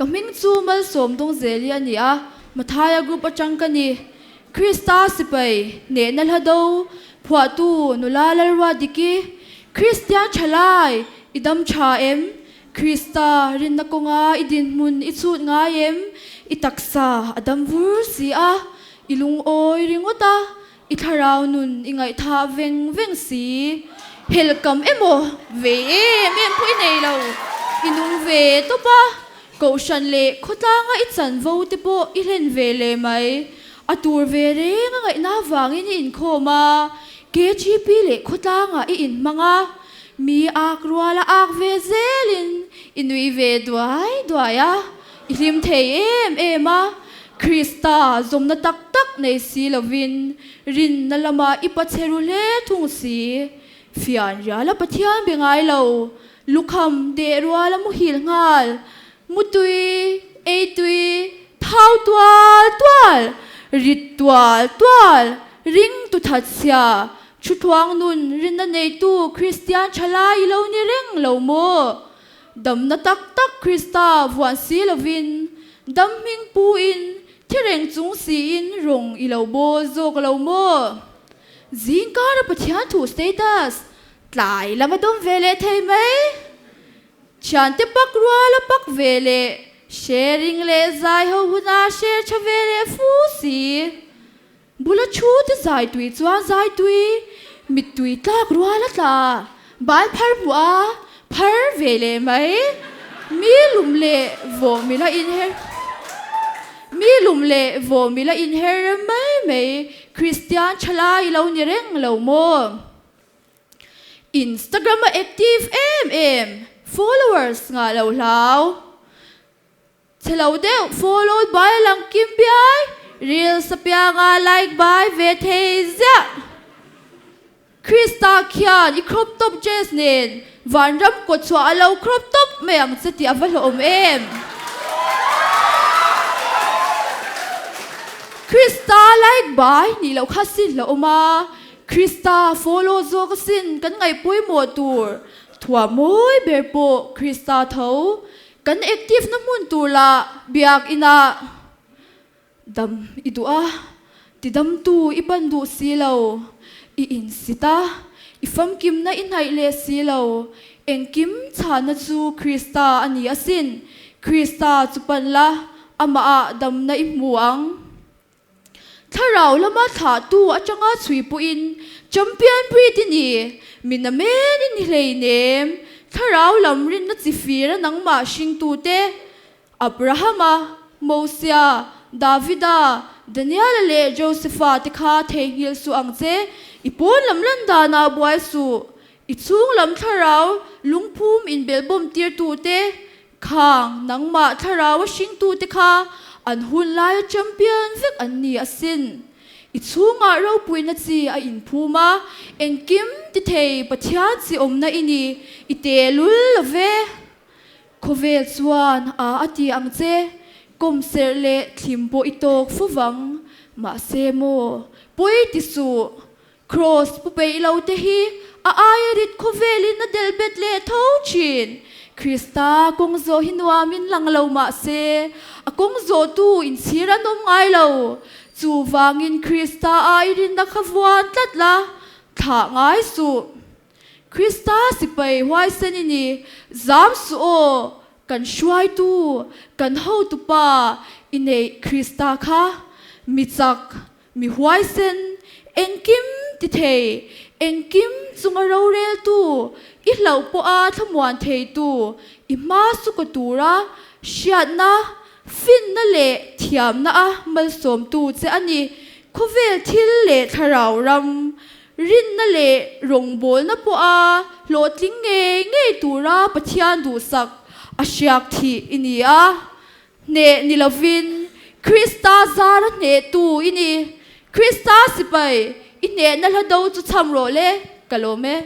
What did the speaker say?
Ka hming chu Malsawm Dawngzeli a ni a, Mathaia Group atang ka ni. Krista sipai hnehna hla do phuahtu nula Lalruadiki, Kristian thalai i dam tha em? Krista rinna kawnga i dinhmun i chhut ngai em? I taksa a dam vur si a, i lungawi ringawt a, I thlarau nun i ngaihthah veng veng si. Helhkam emaw ve em em pawh i nei lo. I nung ve tawp a, kohhran leh khawtlanga i chanvo te pawh i hlen ve leh mai. A tur ve reng a ngaihna avangin i inkhawm a, KGP leh khawtlangah i inhmang a, mi ak ruala ak ve zelin i nui ve duai duai a. I hlim thei em em a, Krista zawmna tak tak nei si lovin rinna lamah i pachhe ru hle thung si. Fian riala Pathian be ngai lo, lukham deh ruala muhil nghal, mutui, eitui, thau tual tual, rit tual tual, ring tu that chhia, thuthuang nun rinna neitu Kristian thalai i lo ni reng lo maw? Damna tak tak Krista vuan si lovin, dam hming puin, thi reng chung siin rawng i lo bawl zawk lo maw? Zingkara Pathian thu status tlai lama dawm ve leh thei mai. Thiante pak ruala pak ve leh sharing leh zai ho huna share tha ve leh fu si. Bula thu te zai tui chuan zai tui, mittui tlak rual a tla, ban phar hmuh a phar ve leh mai. Mi lum leh vawh mila inher Mi lum leh vawh mila inher rem mai mai, Kristian thalai i lo ni reng lo maw? Instagram a active em em, followers ngah lo hlau. Chhe lo deuh followed by a lang kim biai, reels apianga like by ve thei ziah. Krista khian i crop top dress nen vanram kawtchhuah a lo crop top mai ang che tih a va hlawhawm em? Krista like by nih loh kha sin hlawhawm a, Krista follow zawk asin kan ngaihpawimawh tur thuamawi ber pawh Krista tho Kan active na hmun tur lah biak inah dam i duh a, tidamtu i pan duh si lo, i insit a, i famkimna i hnaih leh si lo, engkim chhahna chu Krista a ni asin, Krista chu pan la, amahah damna i hmu ang. Thlarau lama thlahtu atanga chhui pawhin champion breed i ni, mi na men i ni hleinem. Thlarau lam rinna chi fir a nangmah hringtute, Abrahama, Mosia, Davida, Daniela leh Josepha te kha theihnghilh suh ang che, i pawn lam lan danah buai suh, i chhung lam thlarau lungphum inbelhbawm tirtute Khang, nangmah thlarau a hringtute kha an hun laia champion vek an ni asin. I chhungah ropuina chi a inphum a, engkim ti thei Pathian chi awmna i ni, i te lul lo ve. Khawvel chuan a a ti ang che, kawm serh leh thlim pawh i tawk fo vang. Mahse maw, pawi ti suh. Kraws pu peih lo te hi a aia rit khawvelin a delh bet leh tho thin. Krista kawng zawh hi nuamin lang lo mah se, a kawng zawhtu inchhir an awm ngai lo. Chuvangin Krista a i rinna kha vuan tlat la, thlah ngai suh. Krista sipai huaisen i ni, zam suh aw, kan hruaitu, kan hotupa i neih Krista kha mi chak, Mi huaisen, engkim ti thei, engkim chunga roreltu, i hlauh pawha thlamuan theitu, i hma suka tura hriatna, finna leh thiamna a malsawmtu che a ni. Khawvel thil leh thlarau ram, rinna leh rawngbawlna pawha hlawhtling ngei ngei tura Pathian duhsak a hriak thih i ni a. Hneh ni lovin Krista zara hnehtu i ni. Krista sipai, i hnehna hla do chu chham rawh le, ka lawm e.